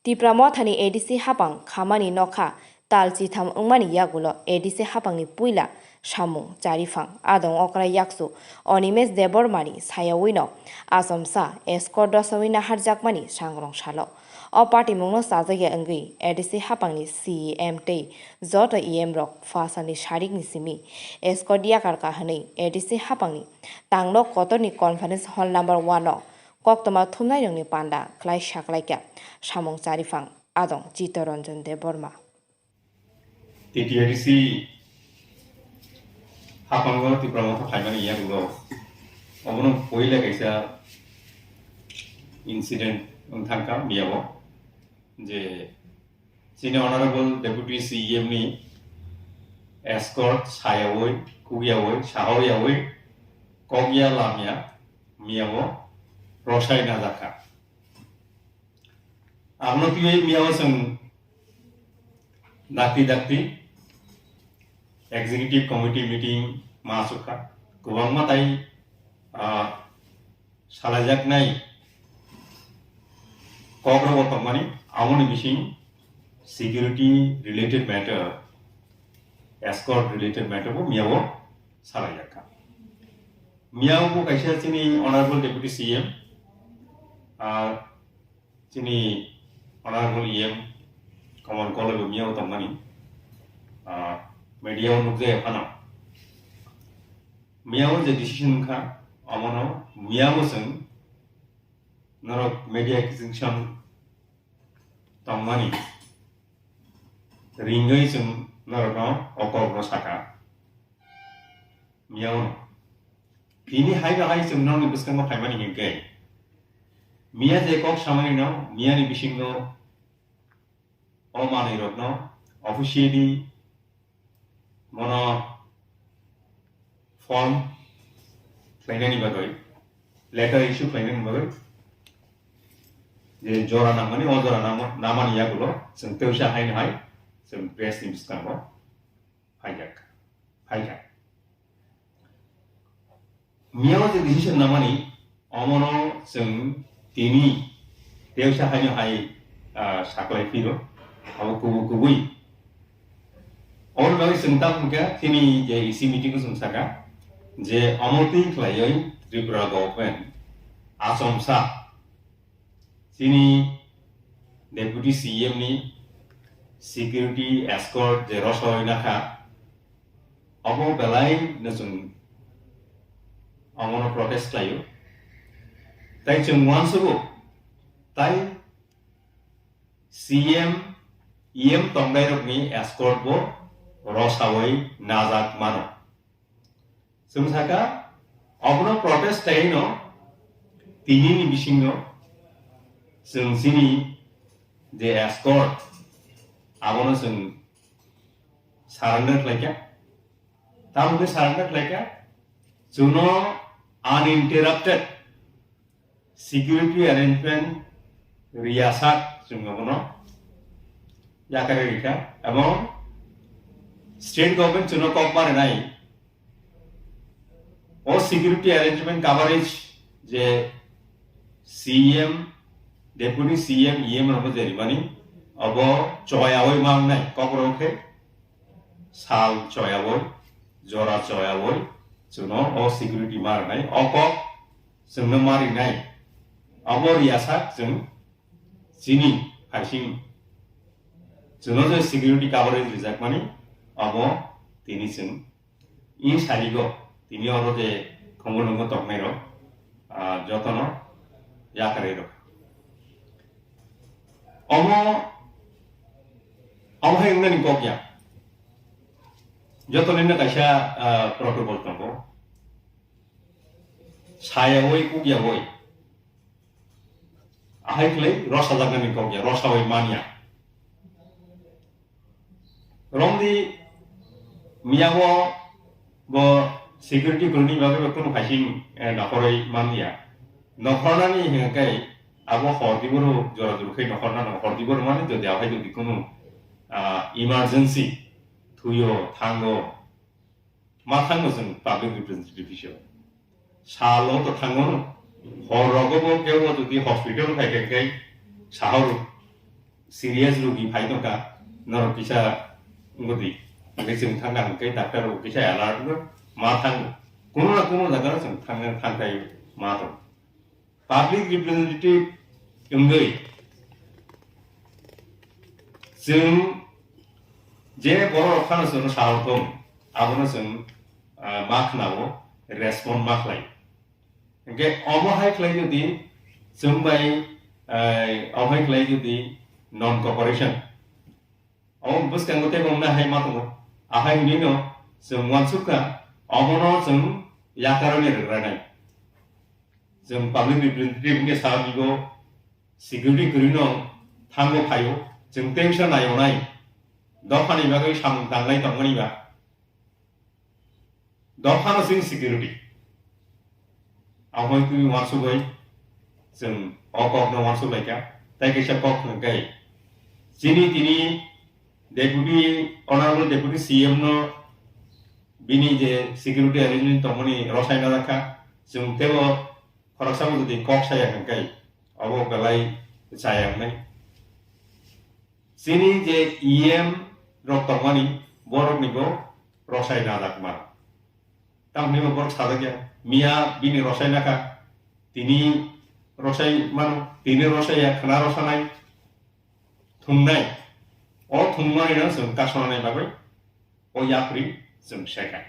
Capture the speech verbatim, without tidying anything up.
Tipra Mothani A D C hapang khamani nokha tal chitham wngmani yagulo A D C hapangni puila samung chariphang adong okra yaksu Onimesh Debbarmani sayawino achomsa escort dosawi naharjakmani sangrong salo. O patimungno chajakya wngwi A D C hapangni C E M tei joto E M rok phasalni sarikni simi escort yakarkha hwnwi A D C hapangni tangno kotorni conference hall number one o koktwma thumnairokni panda khlai saklaikha samung chariphang adong Chittoranjan Debbarma. T T A D C hapango Tipra Motha phaimani yagulo obono puila kaisa incident wngthangkha miyao je chini Honorable Deputy C E M ni escort sayawi, kukyawi, sahoyawi, kokya lamya miyao rosai najakha. Aboni twiwi miyao chwng dakti dakti executive committee meeting ma asukha. Kwbangma tai, ah, salaijaknai kokrok bo tongmani, aboni bising security related matter, escort related matter bo miyao salaijakha. Miyao bo kaisa chini Honorable Deputy C M, ah, chini Honorable E M Kamal Koloi bo miyao tongmani, ah, media o nukjaya phano. Miyao je decision wngkha, omono miyao chwng norok media kiching sam tongmani ringwi chwng norokno o kokno saka. Miyao no. Tini hai no hai chwng nokni bwskango phaimani hinkhe, miya je kok samani no, miyani bisingo o manwi rokno officially mono form khlainani bagwi, letter issue khlainani bagwi je jora nangmani, o jora nangma-, namani yagulo chwng tewsa haino hai chwng press ni bwskango phaijak, phaikha. Miyao je decision namani, omono chwng tini tewsa haino hai, ah, saklai phiro, abo kubu kubui. Oboni bagwi chwng tamo hwnkhe, chini je E C meeting o chwng saka, je omo twi khlaiwi Tripura government achomsa chini Deputy C E M ni security escort je rosoi nakha, obo belai no chwng omono protest khlaio. Tai chwng uansugo, tai C M, E M tongnairokni escort bo rosawoi najak mano. Chwng saka, obono protest khlai no, tini ni bisingo chwng chini je escort, abono chwng surrender khlaikha. Tamoni surrender khlaikha, chwngno uninterrupted security arrangement riyasak chwng abono yakarwi rikha, ebong state government chwngno kok ma rwnai o security arrangement coverage je C M, deputy C M, E M rokno je rimani obo choyawi ma wngnai, kokrok khe sal choyawi, jora choyawi chwngno o security ma rwnai, o kok chwngno ma rinai. Abo riyasak chwng chini phaising chwngno je security coverage rijakmani, abo tini chwng in sarigo tini oro je khongo nungo tongnairok, ah, jotono yakarwi rok. Omo, omo hai wngnani kok ya. Joto nini kaisa, ah, protocol tongo. Sayawi, kukyawi. Ahai khlai rosa jagnani kok ya, rosawi manya. Romdi miyao bo security kwrwini bagwi bo kunu khaising, eh, nakhorwi manya. Nokhornani hingkhe abo hor diboro jora jora khe nokhorna no hor diboro mani jodi ahai jodi kunu, ah, emergency thuyo, thango, ma thango chwng public representative hisabe. Salo to thango no. Hor rogo bo kebo jodi hospital khai khai khai sahoro. serious rugi phai tongkha, norok kisa wngwi di. Hwnkhe chwng thangna hwnkhe doctor rok kisa alert wngwi ma thango. Kuno na kuno jaga chwng thangna thangthai ma tong. Public representative wngwi chwng je borok rok phano chwng sao thung, abono chwng, ah, ma khnao, respond ma khlai. Hwnkhe omo hai khlai jodi chwng bai, eh, omo hai khlai jodi non cooperation. Omo bwskango tei wngna hai ma tongo. Ahai hwnwi no chwng uansuk kha, omono chwng yakaroni rwgranai. Chwng public representative wngkhe sa bibo security kwrwino thango phaio, chwng tei wngsa naio nai. Dophani bagwi samung tanglai tongmani ba. Dophano chwng security. Abo twi uansugwi chwng o kokno uansuk laikha. Tei kaisa kok hwnkhe chini tini Deputy, Honorable Deputy C M no bini je security arrangement tongmani rosai najakha, chwng teibo khoroksa bo jodi kok saya hwnkhe obo belai chaya wngnai. Chini je E M rok tongmani, borokni bo rosai najak mano. Tamni bo borok sajak ya, miya bini rosai naka, tini rosai mano, tini rosai ya, khna rosanai, thungnai. O thungmani no chwng kasonani bagwi o yapri chwng sekha.